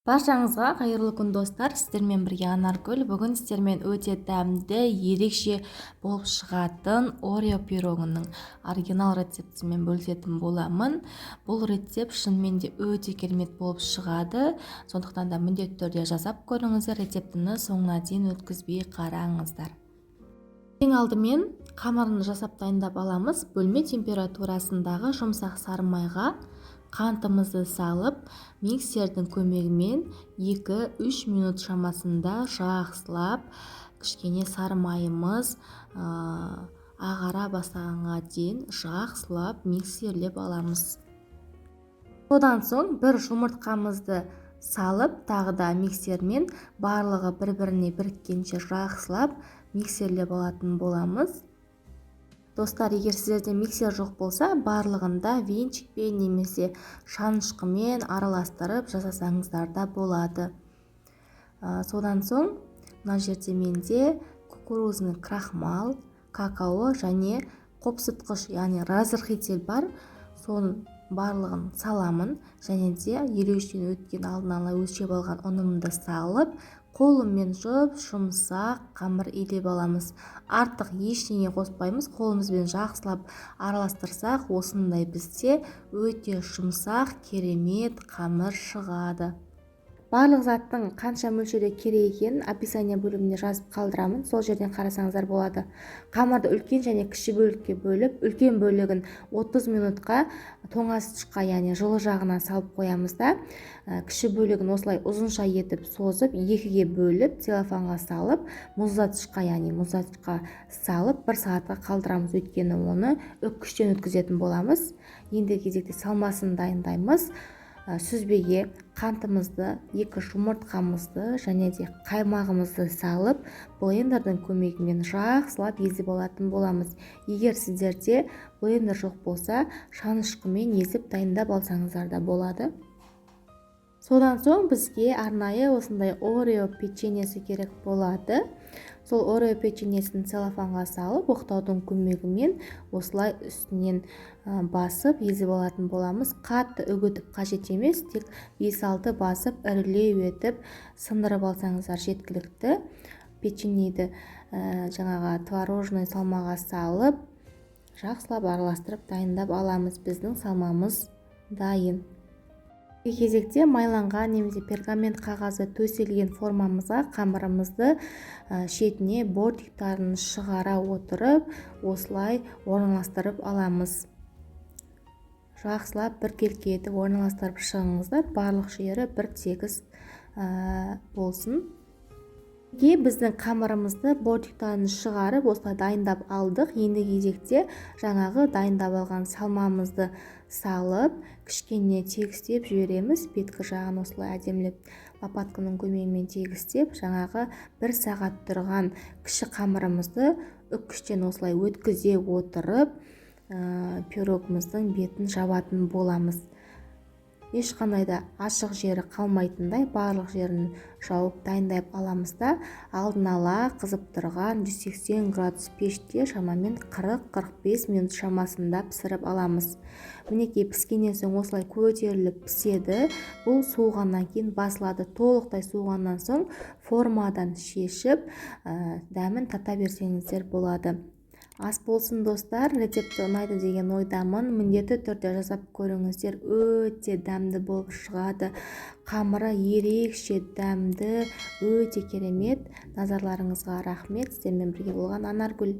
Баршаңызға қайырлы күн, достар! Сіздермен бірге Анаргүл. Бүгін сіздермен өте дәмді, ерекше болып шығатын Орео пирогының оригинал рецептімен бөлісетін боламын. Бұл рецепт шынымен де өте керемет болып шығады, сондықтан да міндетті түрде жасап көріңіздер. Рецептіні соңына дейін өткізбей қараңыздар. Ең алдымен қамырын жасап, дайындап аламыз. Бөлме температурасындағы жұмсақ сары майға қантымызды салып, миксердің көмегімен 2-3 минут шамасында жақсылап, кішкене сары майымыз ағара бастағанға дейін жақсылап миксерлеп аламыз. Содан соң бір жұмыртқамызды салып, тағы да миксермен барлығы бір біріне біріккенше жақсылап миксерлеп алатын боламыз. Достар, егер сіздерде миксер жоқ болса, барлығын да венчикпен немесе шанышқымен араластырып жасасаңыздар да болады. Содан соң мына жерде менде кукурузный крахмал, какао және қопсытқыш, яғни разрыхлитель бар. Соның барлығын саламын және де елеуіштен өткен, алдын ала өлшеп алған ұнымды салып, қолыммен жұп жұмсақ қамыр илеп аламыз. Артық ештеңе қоспаймыз. Қолымызбен жақсылап араластырсақ, осындай бізде өте жұмсақ, керемет қамыр шығады. Барлық заттың қанша мөлшерде керек екенін описание бөліміне жазып қалдырамын, сол жерден қарасаңыздар болады. Қамырды үлкен және кіші бөлікке бөліп, үлкен бөлігін 30 минутқа тоңазытқышқа, яғни жылы жағына салып қоямыз да, кіші бөлігін осылай ұзынша етіп созып, екіге бөліп, целлофанға салып, мұздатқышқа, яғни мұздатқышқа салып, бір сағатқа қалдырамыз, өйткені оны үккіштен өткізетін боламыз. Ендігі кезекте салмасын дайындаймыз. Сүзбеге қантымызды, екі жұмыртқамызды және де қаймағымызды салып, блендердің көмегімен жақсылап езіп алатын боламыз. Егер сіздерде блендер жоқ болса, шанышқымен езіп дайындап алсаңыздар да болады. Содан соң бізге арнайы осындай Орео печеньесі керек болады. Сол Орео печеньесін целлофанға салып, оқтаудың көмегімен осылай үстінен басып, езіп алатын боламыз. Қатты үгітіп қажет емес, тек 5-6 басып, ірілеу етіп сындырып алсаңыздар жеткілікті. Печеньеді жаңағы творожный салмаға салып, жақсылап араластырып, дайындап аламыз. Біздің салмамыз дайын. Кезекте майланған немесе пергамент қағазы төселген формамызға қамырымызды шетіне бортиктарын шығара отырып, осылай орналастырып аламыз. Жақсылап біркелкі етіп орналастырып шығыңыздар, барлық жері бір тегіс болсын. Біздің қамырымызды бортиктарын шығарып, осылай дайындап алдық. Енді кезекте жаңағы дайындап алған салмамызды салып, кішкене тегістеп жібереміз. Беткі жағын осылай әдемілеп лопатканың көмегімен тегістеп, жаңағы бір сағат тұрған кіші қамырымызды үккіштен осылай өткізе отырып, пирогымыздың бетін жабатын боламыз. Ешқандай да ашық жері қалмайтындай барлық жерін жауып, дайындап аламыз да, алдын ала қызып тұрған 180 градус пеште шамамен 40-45 минут шамасында пісіріп аламыз. Мінекей, піскеннен соң осылай көтеріліп піседі. Бұл суығаннан кейін басылады. Толықтай суығаннан соң формадан шешіп, дәмін тата берсеңіздер болады. Ас болсын, достар! Рецепті ұнайды деген ойдамын. Міндетті түрде жасап көріңіздер, өте дәмді болып шығады. Қамыры ерекше дәмді, өте керемет. Назарларыңызға рахмет! Сіздермен бірге болған Анаргүл.